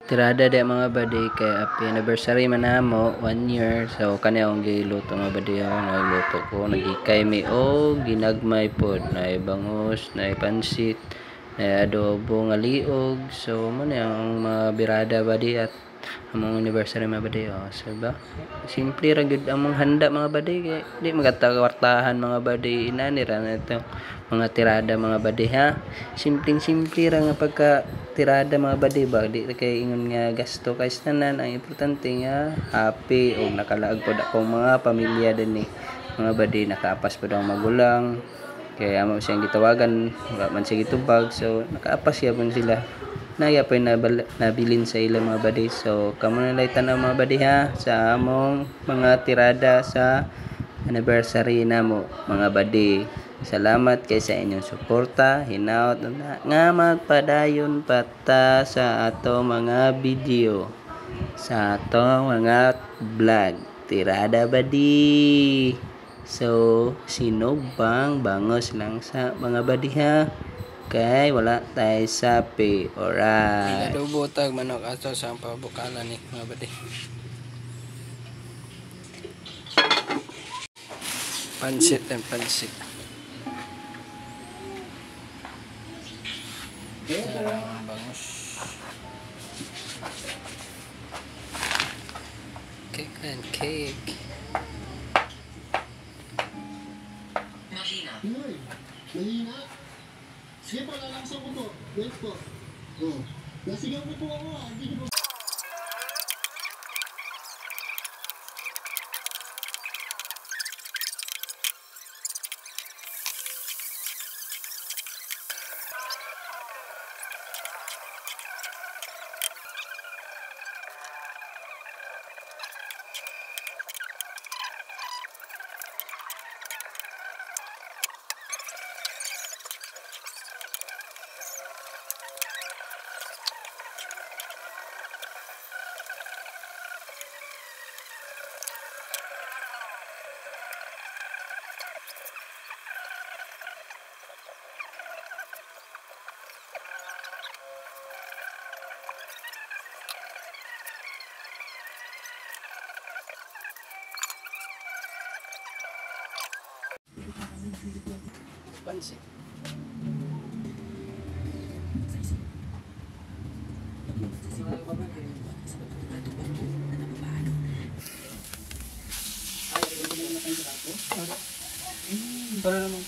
Tirada di mga buddy kay happy anniversary man namo, 1 year. So kani akong giluto mga buddy, ako nagluto ko, nagikay mi og ginagmay pod, naay bangos, naay pansit, naay adobo nga liog. So mo na ang mga birada buddy at among anniversary mga buddy. Oh, so ba? Simple ra gyud among handa mga buddy kay di magkatawartahan mga buddy, inani ra na ito mga tirada mga buddy ha. Simpleng simple ra nga pagka tirada mga buddy ba, di ra kay ingon nga gasto kay tanan. Ang importante nga happy og nakalaag pod akong mga pamilya dinhi mga buddy, nakaapas pod ang magulang kay amo siyang gitawagan, wala man siya gitubag, so nakaapas siya pud sila. Naya pa nabilin sa ilang mga buddy. So kamo na lang tanaw mga buddy ha sa among mga tirada sa anniversary namo mga buddy. Salamat kay sa inyong suporta, hinaot na nga magpadayon pata sa ato mga video, sa ato mga vlog. Tirada buddy. So sinubang bangos lang sa mga buddy ha. Kay wala tayo sapi. Alright. Adobo tag manok ato sa pabukalan ni mga buddy. Pansit and pansit. Ang bangus. Cake and cake. Mahina. Mahina. Sige po, lalaksan ko po. Wait po. Oh. Nasigaw ko po ako ah. Hindi ko po. Pansit. Para naman.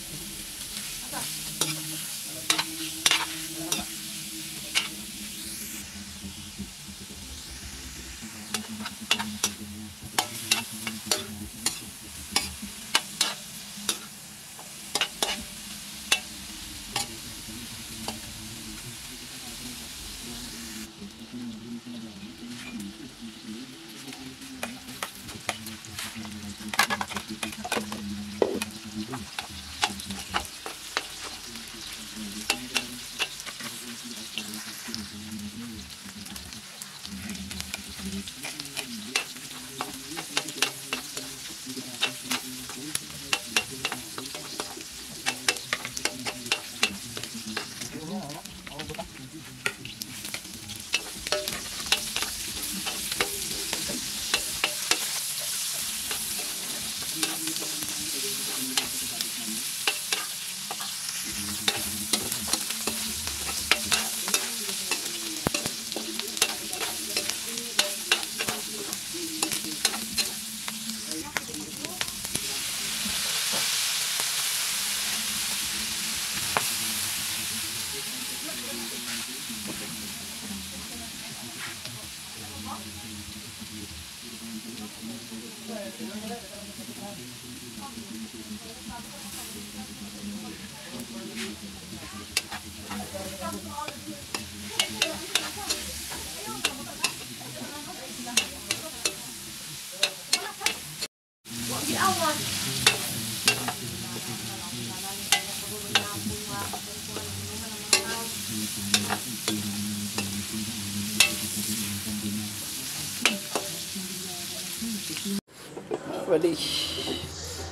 Wali.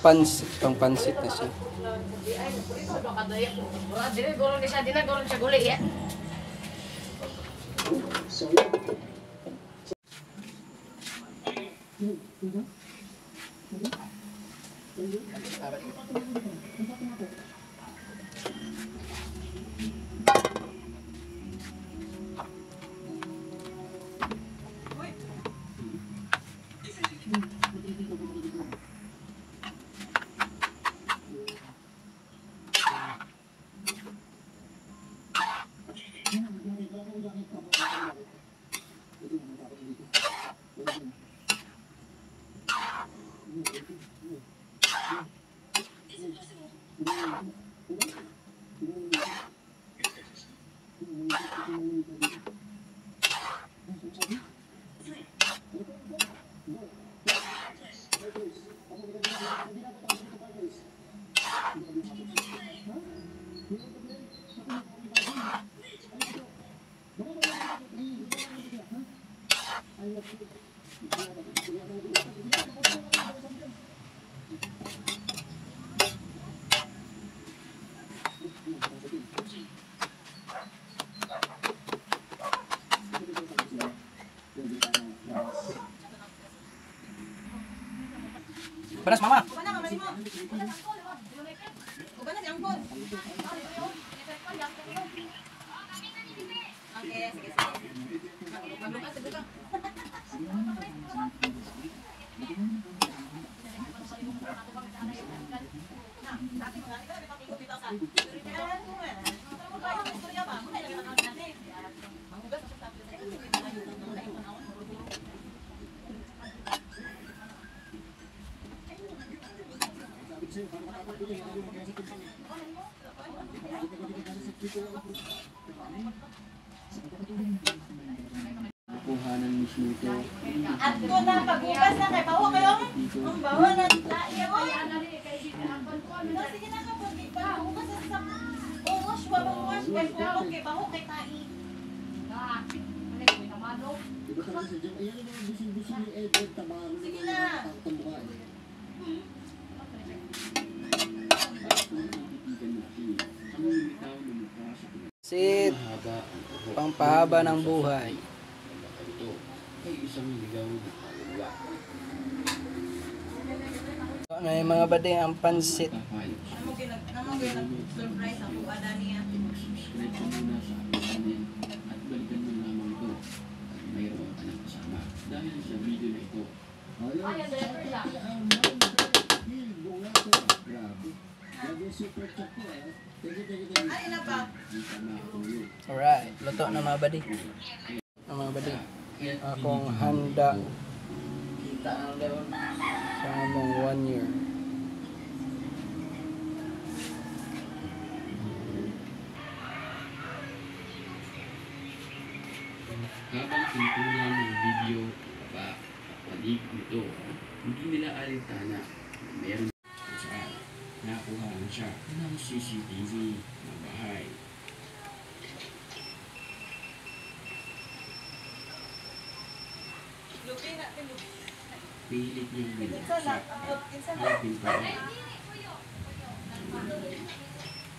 Pansit, pang pansit na siya. Panas mama. Kuhanan mismo ito. At ko na paghugas na kay bawo kayo. Ang bawo na oy. No, sige na ka paghugas sa wash wa bang wash kay bawo kay bawo kay tai. Iba talaga si Jim. Ayan ang mga busy-busy ni Edward Tamaro. Sige na. Sit. Pangpahaba ng buhay. Ano yung mga bading ang pansit. Namo gyud surprise ang buada niya. Mag-subscribe ka muna sa aming channel at balikan mo lamang ito at mayroon ka ng kasama dahil sa video na ito. Ayun, Grabe. Grabe super chat ko eh. Thank you, thank you, thank you. Ay na ba? Alright, luto na mga bading. Ang mga bading. Akong handa Kita ang daon. sa among 1 year. Habang tinutulan ng video pa at palig nito, hindi nila alintana na meron kung saan nakuhaan siya ng CCTV ng bahay. Lupi na tinubi. Pilit niyang Kinsa na binuksan abot kinsa na ang pintuan.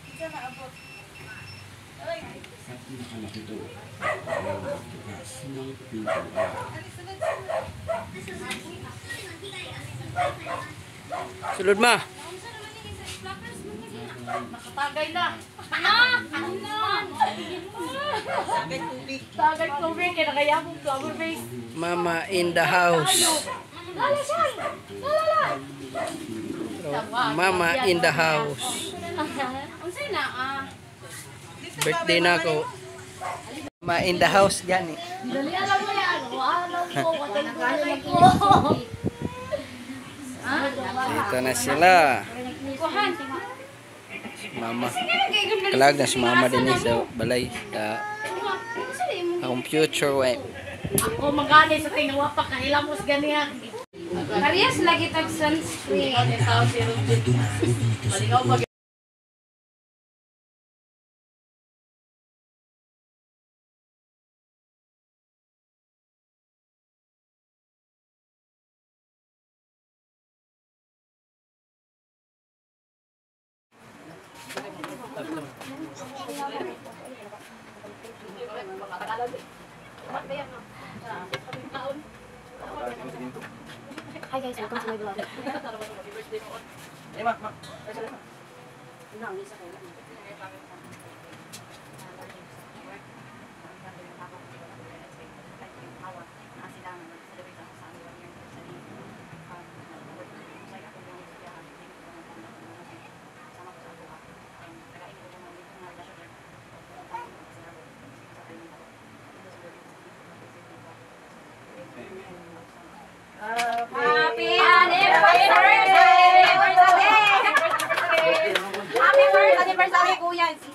kinsa na abot. Ay, At nakalaki ito ang pagbukas ng pintuan. ali sulod sulod. Sulod ma. Nakatagay na. Ah! Ano? Sagay tubig. Tagay tubig, kaya nakaya mong flower vase. Mama in the house. Lala siya! Lala! Mama in the house. Ang sa'yo na ah. Birthday na ako. Mama in the house gani. Dali, alam mo yan. Alam ko. Katay ko. Dito na sila. Kuhan. Si Mama. Kalag na si Mama din sa balay sa akong future wife. Ako magani sa tingawa pa kahilamos ganiya. Parehas lagi tag sunscreen. Malingaw pa. Hi guys, welcome to my vlog. Happy anniversary! Happy first anniversary, Kuya and Sisi.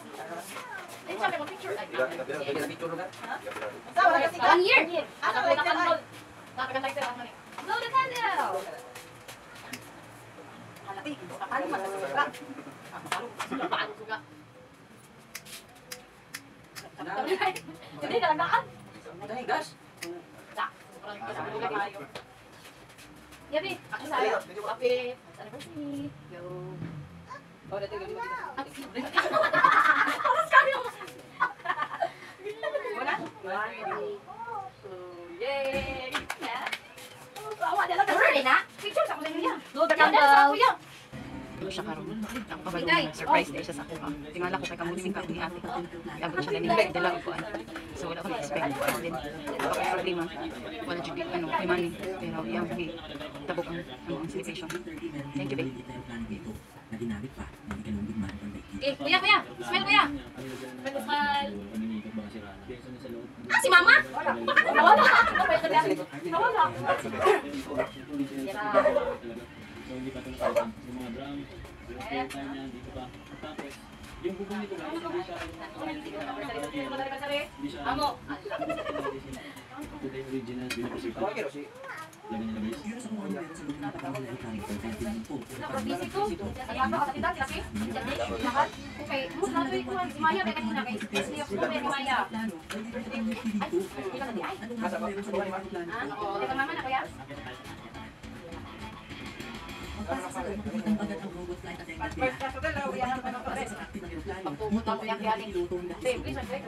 1 year. Blow the candle. Hindi na lang. Gas. Yabi, happy anniversary. Go. Oh, dati gabi. Oras kami. Wala. Yay! Na? Picture sa ko sa inyo. Blow the candle. Ano siya karon? Ako kabalo na surprise day siya sa ako. Tingala ko kay kamuling ka ni ate. Iabot siya ganin dala ko kuan. So wala ko na-expect. Then wala ko problema. Wala jud ano kay money pero iyang gi tabok ang ano ang celebration. Thank you, babe. Eh, kuya, kuya. Smile, kuya. Smile. Ah, si mama? Bakit nawala? Nawala. So hindi pa ito nakautan. Yung mga drum, yung spare time niya, dito pa. Tapos, yung bubong nito guys, hindi siya hindi siya Amo. Ito yung original, pinapreserve pa. Lagyan nila guys. Busy ko. Okay, mo na to ikuan si Maya kay kanina kay si Maya. Ay, ikaw na di ay. Ah, oo, teka mama na kuya. Pagpupunta ko yan kaya ni. Babe, please, please.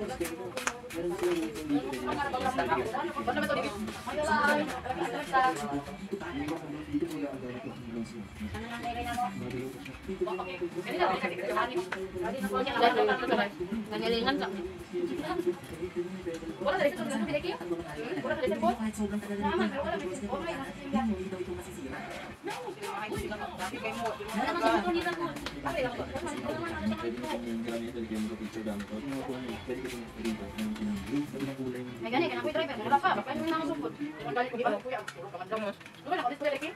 Nangilingan ka. Wala na rin sa pinaki. Wala na rin sa Naman, pero wala rin sa Wala naman sa nila ko. Pwede mo yung gamit, pwede kayo mag-picture gamit. Pwede ko itong dito. Yung blue, pwede ng kulay. May gani ka na kuya driver, wala pa. Paano na ako sugod? Wala ko dito lagi.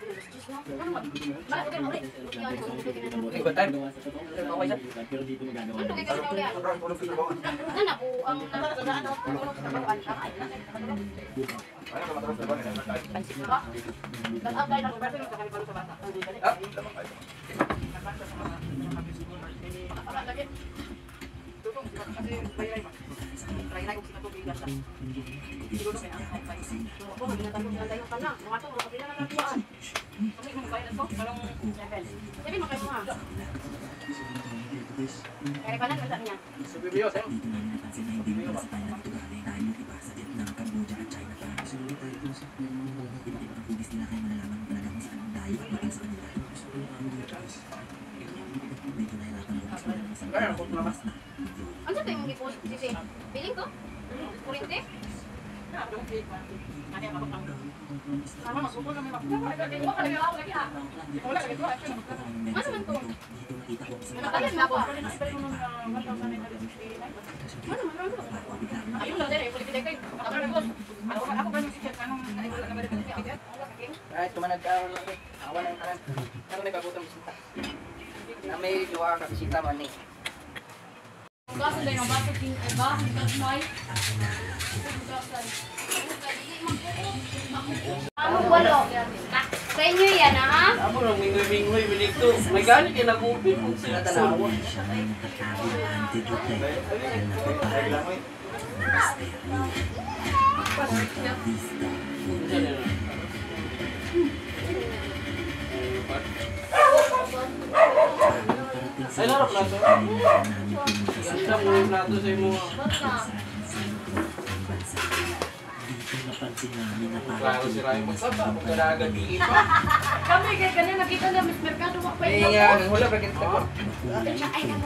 Ikot time. Pero dito magagawa. Ano kay kasi uli? Ano po ang Ano sa imong gipost sisi? Piling ko? Kurente? Ano man to? Nakabayad na ako. Ano man to? Ayun lang din, Ay, tumanag ka. Awa ng tanan. Ano may pagutang bisita? Na may duha ka bisita man ni. Hugasan dahil ang baso king ay ba? Gagmay. Ano walo? Sa inyo yan, ha? Amo lang mingoy-mingoy minig to. May gani kay nagupit kung sila tanawa. Ay, laro plato. Ganda mo yung plato sa imo. namin na parang Klaro si Ray Pilipinas magsaba, ang magkalaga pananamit. pa. Kami kay kanina nakita na Miss Mercado wa pa Ay nga, wala pa kita ko. Makulay ito at kaya ang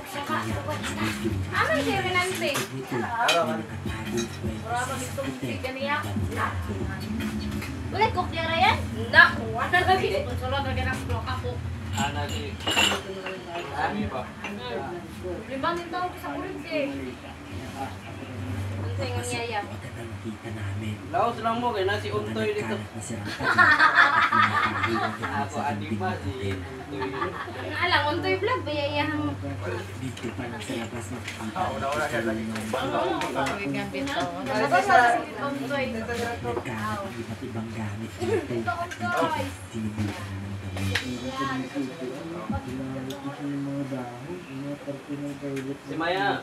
medyo Aman si Renante. nito may nakatagong kwento sa itim na bansurado. Wala cook niya Ryan? Na, wala lagi. Sponsor lagi na sa ako. Ana si Ami ba? Lima ni tao sa kuryente. Unsa nga Pagpasok niyaya? ko agad ang nakita namin. Laos lang mo kay na si Mga Untoy dito. nagkalat na sirang pader at mga kahoy na galing Ako sa ani dingding ba ng si hotel. Untoy. Ang alang untoy vlog ba iyahang Dito pa lang sa labas makikita ang tuloy ng Untoy. nagkalat ang iba't ibang gamit dito at dito sinubukan naman kami. Si Maya.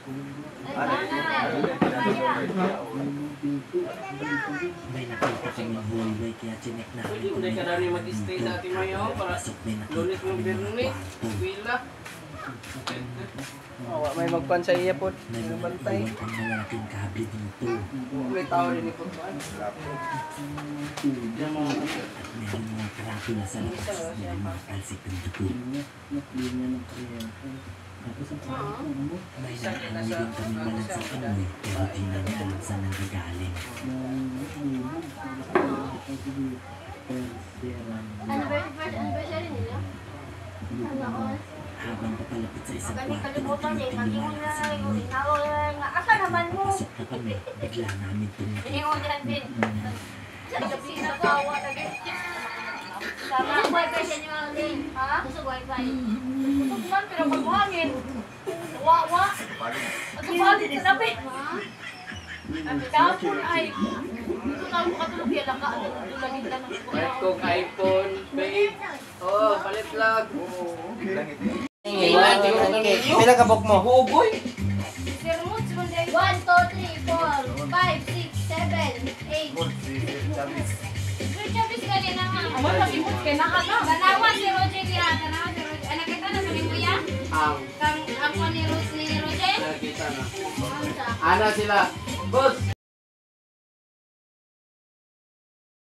May nakita kaming hallway kaya chinek namin Pwede kung mo may na ka daanan mag-stay dito. sa ating Maya oh, para Pagpasok may nakita Lunes mo kaming mga Biyernes, kwarto. eskwela. Oh, wa may magkuan sa iya pod. May May mga bantay. iwan pang malalaking kable dito. May tao din ni pod. At meron mga karatula sa labas na may mga talsik ng dugo. May naamoy din kaming malansang amoy pero di namin alam saan nanggagaling. Anniversary first anniversary nila? Ano oras? Habang papalapit sa isang Kani kwarto, kalibutan niya unti-unting mag-ingon lumalakas na ang amoy. ingon nga asa naman mo? Pasok na kami, bigla namin itong nakita. Ingon yan din. Una, Sa kawa lagi. Sama wifi sa inyo ang Ha? Gusto wifi. Kusog man pero pag buhangin. Wa wa. At palit sa labi. Kahapon ay dito na ako katulog yan lang ka. Tulagin lang ang Palit kog iPhone, babe. Oh, palit lag. Pila ka bok mo? Hugoy. Sir Moods, 1, 2, 3, 4, 5, 6, 7, 8. Sir Chavez kanina nga. Amo pa si Moods kay naa na. Tanawa si Roger ya, tanawa si Roger. Ay, nakita na sa mo ya? Ang Kang ako ni Rose ni Roger. nakita na. Ano siya? Ana sila. Boss.